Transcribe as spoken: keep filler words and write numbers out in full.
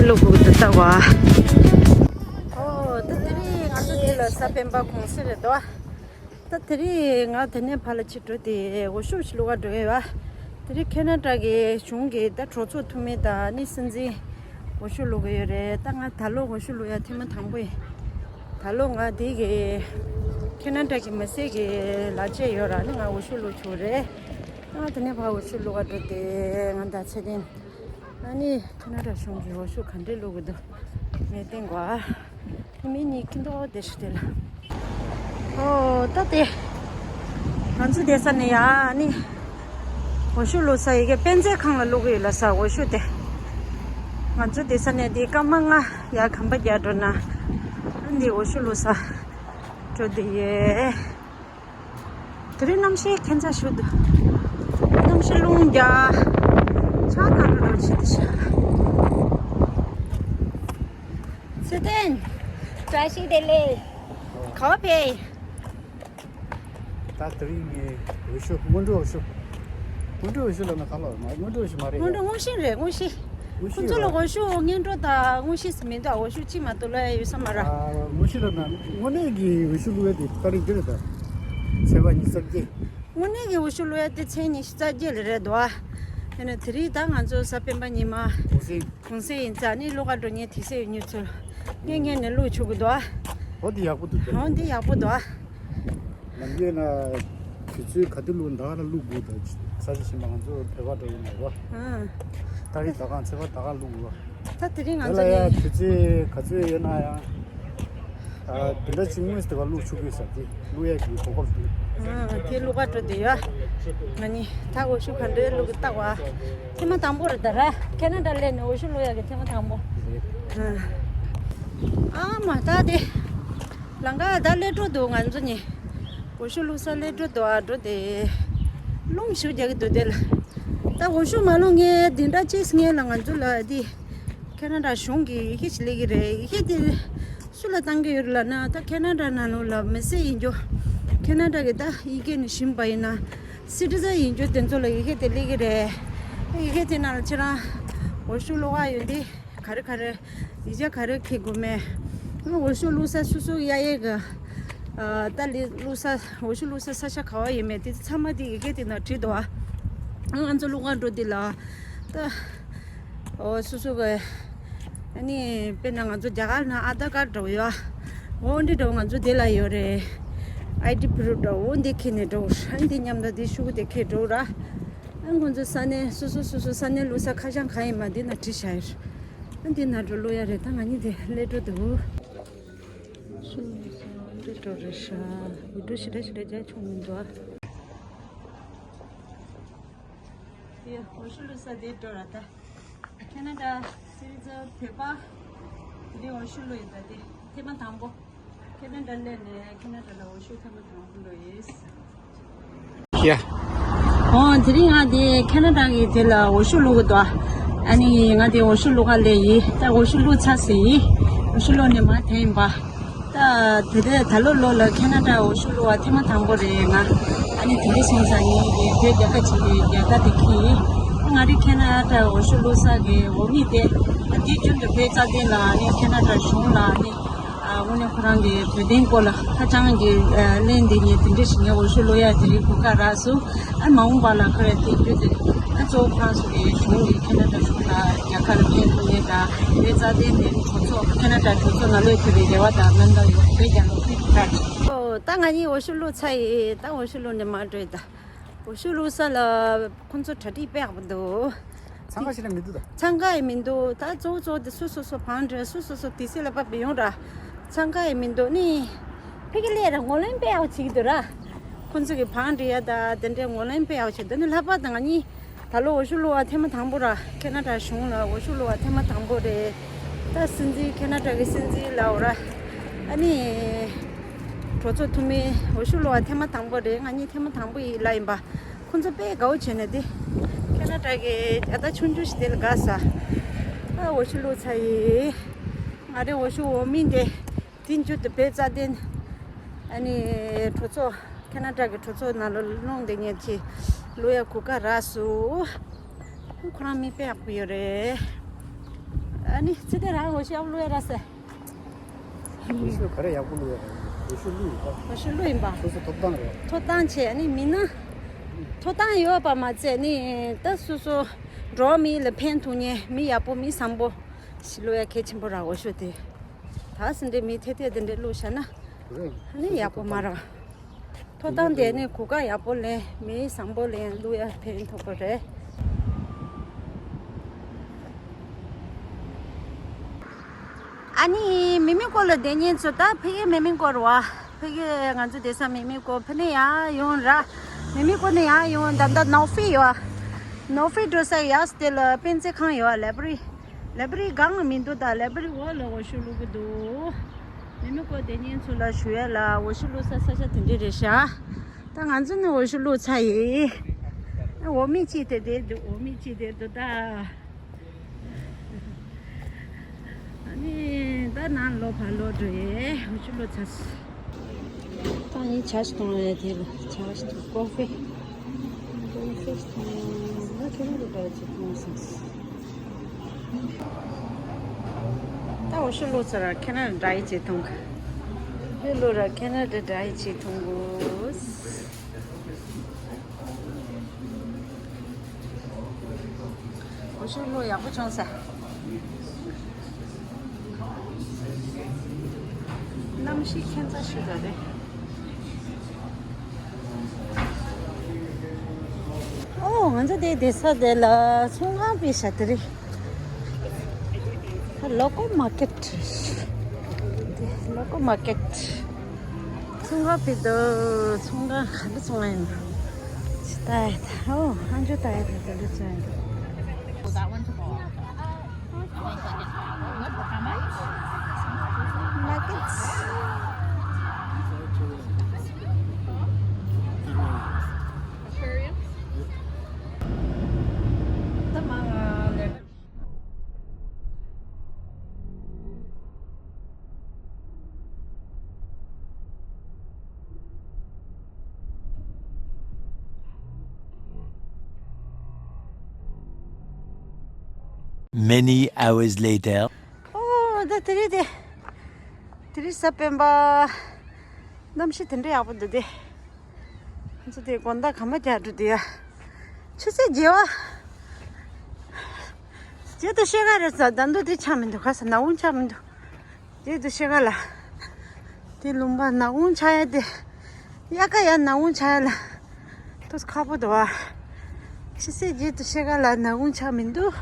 ལོ་གུ་དུ་ལྟ་བ། ཨོ་ད་དེ་རིང་ང་ཚོ་འདི་ལ་ས་སྤེན་པ་གུང་སེང་རེད་དོ། ད་དེ་རིང་ང་དེ་ནས་ཕར་ལ་ཕྱིར་འགྲོ་དེ་འོ་ཤུགས་ཤིག་བླུག་ག་འགྲོ་ཡོད་བ། དེ་རིང་ཁེ་ན་ཌ་གི་གཞུང་གི་ད་གྲོས་ཚོགས་འཐུས་མི་དང་ནི་སྲིད་འཛིན་འོ་ཤུགས་བླུག་གི་ཡོད་རེད། ད་ང་ད་ལོ་འོ་ཤུགས་བླུག་ཡ་ཐེངས་མ་དང་པོ་ཡིན། ད་ལོ་ང་དེ་གི་ཁེ་ན་ཌ་གི་མི་སེར་གི་ལག་ཆས་ཡོད་ར་ནི་ང་འོ་ཤུགས་བླུག་ཆོག་རེད། ང་དེ་ནས་ཕར་འོ་ཤུགས་བླུག་ག་འགྲོ་དེ་ང་ད་ཚེ་བརྟན། ཨ་ནི་ཁེ་ན་ཌ་གཞུང་གི་འོ་ཤུགས་ག་འདྲས་བླུག་གི་འདུག་ངས་བསྟན་དགོས་ཨ། ཁྱིམ་མི་གཉིས་ཁྱིམ་ཐོག་བསྡད་ཤག་དེ་ལ། ཨོ་ད་དེ། ང་ཚོ་བསྡད་ས་ནས་ཡ་ཨ་ནི། འོ་ཤུགས་བླུག་ས་ཡི་གེ་དཔེ་མཛོད་ཁང་ལ་བླུག་གི་ཡོད་ལ་ས་འོ་ཤུགས་དེ། ང་ཚོ་བསྡད་ས་ནས་དེ་སྐར་མ་ལྔ་ཡ་གམ་པ་རྒྱག་འགྲོ་ན། ཨ་འདི་འོ་ཤུགས་བླུག་ས། འགྲོ་དེ་ཡོད། དེ་རིང་གནམ་གཤིས་ཁྱད་མཚར་ཞིག་འདུག་གནམ་གཤིས་རླུང་རྒྱག་ཆར་ནང་དུ་འགྲོ་བྱེད་དེ་ཤག་ཚེ་བརྟན། བཀྲ་ཤིས་བདེ་ལེགས། ག་པར་ཕེབས། ད་དེ་རིང་ངའི་འོ་ཤུགས་སྔོན་འགྲོ་འོ་ཤུགས། སྔོན་འགྲོ་འོ་ཤུགས་ལབ་ན་གང་ལབ་མ་སྔོན་འགྲོ་འོ་ཤུགས་མ་རེད། སྔོན་འགྲོ་སྔོན་ཤིང་རེད་སྔོན་ཤིང་། སྔོན་ཁོ་ཤིང་ཚོ་ལ་རེད། འོ་ཤུགས་སྔོན་འགྲོ་དང་སྔོན་ཤིང་ཟེར་མི་འདུག་འོ་ཤུགས་གཅིག་མ་གཏོགས་ལབ་ཡ་ཡོད་ས་མ་རེད། ཨ་སྔོན་ཤིང་ལབ་ན་དངོས་གནས་ཀྱི་འོ་ཤུགས་བླུག་ཡ་དེ་ཏ་རིག་འདི་རེད་ད། ཚེས་པ་ཉི་ཤུ་རྩ་བརྒྱད། དངོས་གནས་ཀྱི་འོ་ཤུགས་བླུག་ཡ་དེ་ཚེས་ཉི་ཤུ་རྩ་བརྒྱད་ལ་རེད་འདུག་ཨ། ཡིན་ན་དེ་རིང་ད་ང་ཚོ་གཟའ་སྤེན་པ་ཉི་མ། གུང་སེང་། གུང་སེང་ཡིན་ཙང་ནི་བླུག་ག་འགྲོ་མཁན་དུས་ཚོད་ཡོད་མྱོང་ཚོར། ངས་ངས་ནས་བླུག་ཆོག་གི་འདུག་ཨ། འོ་འདི་ཡག་པོ་འདུག་འོ་འདི་ཡག་པོ་འདུག་ཨ། ནམ་རྒྱུན་ན་དུས་ཚོད་ག་དུས་བླུག་ད་ག་ལ་བླུག་དགོས་ད། ས་ཆ་ཤིན་པ་ང་ཚོ་བོད་པ་འདྲ་ཡིན་ནས་རོ། ཨ། ད་རེས་ད་གང་ཚེས་པ་ད་ག་བླུག་རོ། ད་དེ་རིང་ང་ཚོ་ནི། དེ་ལ་ཡང་དུས་ཚོད་ག་ཚོད་ཡོད་ན་ཡང་། ཨ་དེ་འདྲ་ཅིག་དངོས་སུ་བླུག་ཆོག་གི་ཟེར་ཏེ་བླུག་ཡ་གི་གོ་སྐབས་འདུག་ཨ་དེ་བླུག་ག་འགྲོ་དེ་ཡ། ང་ནི་ད་འོ་ཤུགས་ག་འདྲའི་བླུག་གི་ལྟ་བ། ཐེངས་མ་དང་པོ་རེད་ད་ར། ཁེ་ན་ཌ་སླེབས་ནས་འོ་ཤུགས་བླུག་ཡ་གི་ཐེངས་མ་དང་པོ། ཨ་མ་ད་དེ། ལམ་ཁ་ད་སླེབས་འགྲོ་འདུག་ང་ཚོ་ནི། འོ་ཤུགས་བླུག་ས་སླེབས་འགྲོ་འདུག་ཨ་འགྲོ་དེ། རླུང་ཞིག་རྒྱག་གི་འདུག་དེ་ལ། ད་འོ་ཤུགས་མ་བླུག་མཁན་འདི་འདྲ་ཅིག་སྔོན་ལ་ང་ཚོ་ལ་འདི། ཁེ་ན་ཌ་གཞུང་གི་ཡི་གེ་ཞིག་སླེབས་ཀྱི་རེད། ཡི་གེ་དེ་སུ་ལ་བཏང་གི་ཡོད་རེད་ལབ་ན་ད་ཁེ་ན་ཌ་ནང་ལོགས་ལ་མི་སེར་ཡིན་རྒྱུ། ཁེ་ན་ཌ་གི་ད་ཡི་གེ་ནི་བཞིན་པ་ཡིན་ན། སི་ཊི་ཛན་ཡིན་རྒྱུ་དེ་ཚོ་ལ་ཡི་གེ་དེ་སླེབས་ཀྱི་རེད། ཡི་གེ་དེ་ནང་ལ་ཁྱེད་རང་འོ་ཤུགས་བླུག་ག་ཡོང་དུས་ག་རེ་ག་རེ་ཡིག་ཆ་ག་རེ་འཁྱེར་དགོས་མེད། འོ་ཤུགས་བླུག་ས་སོ་སོ་གཡར་ཡས་གི། ཨ་ད་ལི་བླུག་ས་འོ་ཤུགས་བླུག་ས་ས་ཆ་ག་བ་ཡོད་མེད་དེ་ཚང་མ་དེ་ཡི་གེ་དེ་ནང་བྲིས་འདུག་ཨ། ང་ཚོ་བླུག་ག་འགྲོ་དུས་ལ་ད། ཨོ་སོ་སོ་གི། ཨ་ནི་དཔེར་ན་ང་ཚོ་རྒྱ་གར་ནང་ཨ་དྷར་ཀར་འདྲ་བོ་ཡོད་ཨ། འོ་འདི་འདྲ་བོ་ང་ཚོ་དེ་ལ་ཡོད་རེད། ཨའི་ཌི་པུ་རུབ་འདྲ་བོ་འདི་འཁྱེར་ནས་འགྲོ་ཨ་འདི་མཉམ་དུ་འདི་ཤུ་གུ་དེ་འཁྱེར་འགྲོ་ར། ཨ་ཁོང་ཚོ་ས་གནས་སོ་སོ་སོ་སོ་ས་གནས་བླུག་ས་ཁ་བྱང་གང་ཡིན་མ་འདི་ན་བྲིས་བཞག་ཡོད་ར། ཨ་འདི་ན་འགྲོ་བླུག་ཡ་རེད། ད་ང་གཉིས་དེ་སླེབས་འགྲོ་འདུག་ཤུ་གུ་འདི་འགྲོ་རེད་ཤག་འོ་འདི་འདྲ་ཞེ་དྲག་ཞེ་དྲག་རྒྱ་ཆུང་མི་འདུག་ཨ། དེ་འོ་ཤུ་བླུག་ས་དེ་འགྲོ་ར་ད། ཁེ་ན་ཌ་སི་ཊི་ཛན་བོད་པ། དེ་རིང་འོ་ཤུ་བླུག་ཡིན་ད་དེ་ཐེངས་མ་དང་པོ། ཁེ་ན་ཌ་སླེབས་ནས་ཁེ་ན་ཌ་ལ་འོ་ཤུ་ཐེངས་མ་དང་པོ་བླུག་ཡིན། ཡ། ཨོ་དེ་རིང་ང་དེ་ཁེ་ན་ཌ་གི་དེ་ལ་འོ་ཤུ་བླུག་གི་འདུག་ཨ་ནི་ང་དེ་འོ་ཤུ་བླུག་ག་སླེབས་ཡིན། ད་འོ་ཤུ་བླུག་ཚར་ཟིན་ཡིན། འོ་ཤུ་བླུག་ནས་མར་ཐོན་ཡིན་པ། ད་དེ་དེ་ད་ལོ་ལོ་ལ་ཁེ་ན་ཌ་འོ་ཤུ་བླུག་པ་ཐེངས་མ་དང་པོ་རེད་ང་། ཨ་ནི་དེ་འདྲ་སོང་ཙང་ངས་དེ་བོད་རྒྱལ་ཁབ་ཅིག་གི་རྒྱལ་ཁ་དེ་ཁྱེར་ཡིན། ང་རེ་ཁེ་ན་ཌ་འོ་ཤུ་བླུག་ས་གི་འོ་མི་དེ་ཨ་དེ་རྒྱུན་དུ་བོད་རྩ་དོན་ལ་ཨ་ནི་ཁེ་ན་ཌ་གཞུང་ལ་ཨ་ནི་ཨ་དངོས་གནས་ཁོ་རང་གི་བོད་དོན་སྐོར་ལ་ཧ་ཅང་གི་ཨ་གླེང་བསྡད་མཁན་དེ་འདྲ་ཞིག་ངས་འོ་ཤུ་བླུག་ཡ་དེ་རིགས་གོ་སྐབས་རག་སོང་། ཨ་མ་འོངས་པ་ལ་ཁོ་རེ་དེ་རྒྱུ་དེ་ཨ་གཙོ་བོ་ཁོ་རང་ཚོ་གི་གཞུང་གི་ཁེ་ན་ཌ་གཞུང་ལ་རྒྱལ་ཁ་ལ་ཕན་ཐོགས་ཡས་དང་བོད་རྩ་དོན་ནས་གྲོས་ཚོགས་ཁེ་ན་ཌ་གྲོས་ཚོགས་ནང་སླེབས་ཐུབ་པའི་རེ་བ་དང་སྨོན་འདུན་ཡོད། བོད་རྒྱལ་ལོ་ཁེ་ན་ཌ། ཨོ་ད་ང་གཉིས་འོ་ཤུ་བླུག་ཚར་ཡིན། ད་འོ་ཤུ་བླུག་ནས་མར་འགྲོ་ཡིན་ད། འོ་ཤུ་བླུག་ས་ལ་ཁོང་ཚོ་གྲ་སྒྲིག་དཔེ་ཡག་པོ་འདུག་འཚང་ཁ་ཞིག་ལ་མི་འདུག་ད། འཚང་ཁ་ཡི་མི་འདུག་ད་གཙོ་བོ་གཙོ་བོ་དེ་སོ་སོ་སོ་བང་སྒྲིག་སོ་སོ་སོ་དུས་ཚོད་ལ་བབས་པ་ཡོང་ར། འཚང་ཁ་ཡི་མི་འདུག་ནི། ཕ་གི་ལས་ར་ངོ་ལེན་དཔེ་ཡག་པོ་བྱེད་ཀྱི་འདུག་ར། ཁོང་ཚོ་གི་བང་སྒྲིག་ཡ་ད་དེ་འདྲའི་ངོ་ལེན་དཔེ་ཡག་པོ་བྱེད་འདུག་ནི། ལྷག་པར་དུ་ང་གཉིས་ད་ལོ་འོ་ཤུ་བླུག་པ་ཐེངས་མ་དང་པོ་ར། ཁེ་ན་ཌ་གཞུང་ལ་འོ་ཤུ་བླུག་པ་ཐེངས་མ་དང་པོ་རེད། ད་སྲིད་འཛིན་ཁེ་ན་ཌ་གི་སྲིད་འཛིན་ལགས་འོ་ར། ཨ་ནི། གྲོས་ཚོགས་འཐུས་མི་འོ་ཤུ་བླུག་པ་ཐེངས་མ་དང་པོ་རེད། ང་གཉིས་ཐེངས་མ་དང་པོ་ཡིན་ལབ་ཡིན་པ། ཁོང་ཚོ་དཔེ་དགའ་བོ་བྱས་ནས་དེ། ཁེ་ན་ཌ་གི་རྒྱལ་དར་ཆུང་ཆུང་ཞིག་དེ་ལ་དགའ་ས། ཨ་འོ་ཤུ་བླུག་ཚར་ཡིན། ང་རེ་འོ་ཤུ་འོ་མི་འདི། དེ་མཇུག་ཏུ་བོད་རྩ་དོན། ཨ་ནི་གྲོས་ཚོགས་ཁེ་ན་ཌ་གི་གྲོས་ཚོགས་ནང་ལ་སློང་བསྡད་མཁན་ཅིག་བླུག་ཡ་གོ་སྐབས་རག་སོང་། ཁོ་རང་མི་དཔེ་ཡག་པོ་ཡོད་རེད། ཨ་ནི་ཚེ་བརྟན་རང་འོ་ཤོད་ཨབ་ལོ་ཡ་ར་སེ། འོ་ཤོད་ག་རེ་ཡག་པོ་ལོ་ཡ་ར། འོ་ཤོད་ལུ་ཡིན་པ། འོ་ཤོད་ལུ་ཡིན་པ། སོ་སོ་ཐོབ་ཐང་རེད། ཐོབ་ཐང་ཆེ། ཨ་ནི་མི་ན། ཐོབ་ཐང་ཡོད་པ་མ་ཚད་ནི་ད་སོ་སོ་འགྲོ་མི་ལ་ཕན་ཐོགས་ཉེ་མི་ཡག་པོ་མི་བཟང་པོ་ཞིག་ལོ་ཡ་གལ་ཆེན་པོ་ར་འོ་ཤོད་དེ། ད་སེ་འདྲེ་མི་ཐེ་ཐེ་དེ་འདྲེ་ལུ་ཤ་ན། ཨ་ནི་ཡག་པོ་མ་ར། ཐོབ་ཐང་དེ་ནི་གོ་སྐབས་ཡག་པོ་ལེན་མི་བཟང་པོ་ལེན་ལུ་ཡ་ཕན་ཐོགས་པ་རེད། ཨ་ནི་མེ་མེ་ཀོ་ལ་བསྡད་མཁན་ཚོ་ད་ཕ་གི་མེ་མེ་ཀོ་རེད་བ། ཕ་གི་ང་ཚོ་བསྡད་ས་མེ་མེ་ཀོ་ཕ་ནས་ཡར་ཡོང་ར། མེ་མེ་ཀོ་ནས་ཡར་ཡོང་ད་ད་ནོ་ཧྥི་ཡོད་བ། ནོ་ཧྥི་འགྲོ་ས་ཡག་སྟེ་ལ་དཔེ་མཛོད་ཁང་ཡོད་བ། ལེ་བྷ་རི། ལེ་བྷ་རི་སྒང་ལ་མི་འདུག་ད་ལེ་བྷ་རི་འོག་ལ་འོ་ཤོད་ལུ་གི་འདུག་མེ་མེ་ཀོ་བསྡད་མཁན་ཚོ་ལ་ཞུ་ཡ་ལ་འོ་ཤོད་ལུ་ས་ས་ཆ་དེ་འདྲ་རེད་ཤག་ད་ང་ཚོ་ནི་འོ་ཤོད་ལུ་ཚ་ཡིན། འོ་མི་གཅིག་དེ་དེ་འདུག་འོ་མི་གཅིག་དེ་འདུག་ད། ཨ་ནི་ད་ནང་ལོགས་ཕར་ལོག་འགྲོ་ཡས་འོ་ཤོད་ལུ་ཚ་སོང་། ད་ངས་ཇ་ཞིག་འཐུང་ཡས་དེ་ལ་ཇ་ཞིག་འཐུང་ཀོ་ཧྥི། ཀོ་ཧྥི་འཐུང་ཡས་ཁྱེད་རང་གི་འདྲ་ཅིག་འཐུང་སོང་། ད་འོ་ཤོད་ལུ་ཚ་ར་ཁྱེད་རང་འདྲ་ཡི་ཅིག་འཐུང་གི། ཧེ་ལུ་ར་ཁྱེད་རང་འདྲ་འདྲ་ཡི་ཅིག་འཐུང་དགོས། འོ་ཤོད་ལུ་ཡག་པོ་བྱུང་ས། གནམ་གཤིས་ཁྱད་མཚར་ཞིག་རེད། ཨོ་ང་ཚོ་དེ་བསྡད་ས་དེ་ལ་ཚོང་ཁང་པའི་ཤ་དེ་རེད། ལོ་ཀལ་མར་ཀེཊ། ལོ་ཀལ་མར་ཀེཊ། ཚོང་ཁང་པའི་དུ་ཚོང་ཁང་ག་འདྲ་ཚོང་ཁང་ཡིན་ན། ཅི་ལྟ་ཡ་ད་ཨོ་ཨ་འཇུ་ལྟ་ཡ་ད་ག་འདྲ་ཚོང་ཡིན་ན། Many hours later. ཨོ་ད་དེ་རེད་དེ། དེ་རིང་གཟའ་སྤེན་པ། གནམ་གཤིས་དེ་འདྲ་ཡག་པོ་འདུག་དེ། ང་ཚོ་དེ་དགོང་དག་ག་མ་རྒྱག་འགྲོ་དེ་ཡ། ཆུ་ཚོད་བརྒྱད་པ། བརྒྱད་དང་ཕྱེད་ཀ་རེད་ས་ཟླ་མདོ་དེ་ཆགས་མི་འདུག་ག་ས་ནག་ཁུང་ཆགས་མི་འདུག་བརྒྱད་དང་ཕྱེད་ཀ་ལ། དེ་ལུང་པ་ནག་ཁུང་ཆགས་ཡ་དེ། དབྱར་ཁ་ཡ་ནག་ཁུང་ཆགས་ཡ་ལ། ཏོག་ཙམ་ཁག་པོ་འདུག་བ། ཕྱི་ཚེས་བརྒྱད་དང་ཕྱེད་ཀ་ལ་ནག་ཁུང་ཆགས་མི་འདུག